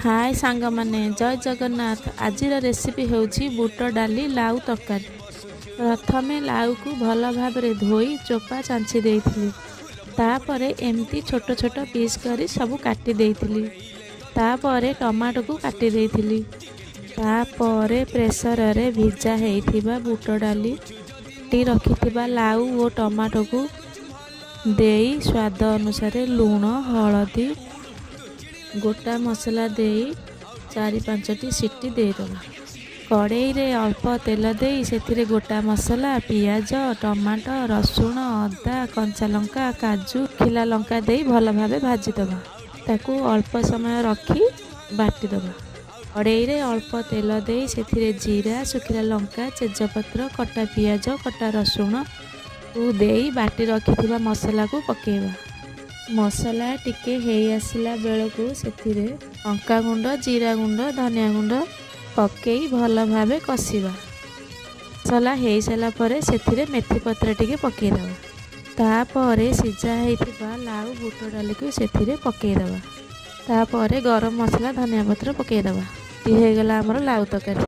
ହାଏ ସାଙ୍ଗମାନେ, ଜୟ ଜଗନ୍ନାଥ। ଆଜିର ରେସିପି ହେଉଛି ବୁଟ ଡାଲି ଲାଉ ତରକାରୀ। ପ୍ରଥମେ ଲାଉକୁ ଭଲ ଭାବରେ ଧୋଇ ଚୋପା ଚାଞ୍ଚି ଦେଇଥିଲି। ତାପରେ ଏମିତି ଛୋଟ ଛୋଟ ପିସ୍ କରି ସବୁ କାଟି ଦେଇଥିଲି। ତାପରେ ଟମାଟୋକୁ କାଟି ଦେଇଥିଲି। ତାପରେ ପ୍ରେସରରେ ଭିଜା ହେଇଥିବା ବୁଟ ଡାଲି ଟି ରଖିଥିବା ଲାଉ ଓ ଟମାଟୋକୁ ଦେଇ ସ୍ୱାଦ ଅନୁସାରେ ଲୁଣ, ହଳଦୀ, ଗୋଟା ମସଲା ଦେଇ ଚାରି ପାଞ୍ଚଟି ସିଟି ଦେଇଦେବା। କଡ଼େଇରେ ଅଳ୍ପ ତେଲ ଦେଇ ସେଥିରେ ଗୋଟା ମସଲା, ପିଆଜ, ଟମାଟୋ, ରସୁଣ, ଅଦା, କଞ୍ଚା ଲଙ୍କା, କାଜୁ, ଶୁଖିଲା ଲଙ୍କା ଦେଇ ଭଲ ଭାବେ ଭାଜିଦେବା। ତାକୁ ଅଳ୍ପ ସମୟ ରଖି ବାଟିଦେବା। କଡ଼େଇରେ ଅଳ୍ପ ତେଲ ଦେଇ ସେଥିରେ ଜିରା, ଶୁଖିଲା ଲଙ୍କା, ତେଜପତ୍ର, କଟା ପିଆଜ, କଟା ରସୁଣ ଦେଇ ବାଟି ରଖିଥିବା ମସଲାକୁ ପକାଇବା। ମସଲା ଟିକେ ହେଇ ଆସିଲା ବେଳକୁ ସେଥିରେ ଲଙ୍କା ଗୁଣ୍ଡ, ଜିରା ଗୁଣ୍ଡ, ଧନିଆ ଗୁଣ୍ଡ ପକେଇ ଭଲ ଭାବେ କଷିବା। ମସଲା ହେଇସାରିଲା ପରେ ସେଥିରେ ମେଥି ପତ୍ର ଟିକେ ପକାଇଦେବା। ତାପରେ ସିଝା ହେଇଥିବା ଲାଉ ବୁଟ ଡାଲିକୁ ସେଥିରେ ପକାଇଦେବା। ତାପରେ ଗରମ ମସଲା, ଧନିଆ ପତ୍ର ପକାଇଦେବା। ହେଇଗଲା ଆମର ଲାଉ ତରକାରୀ।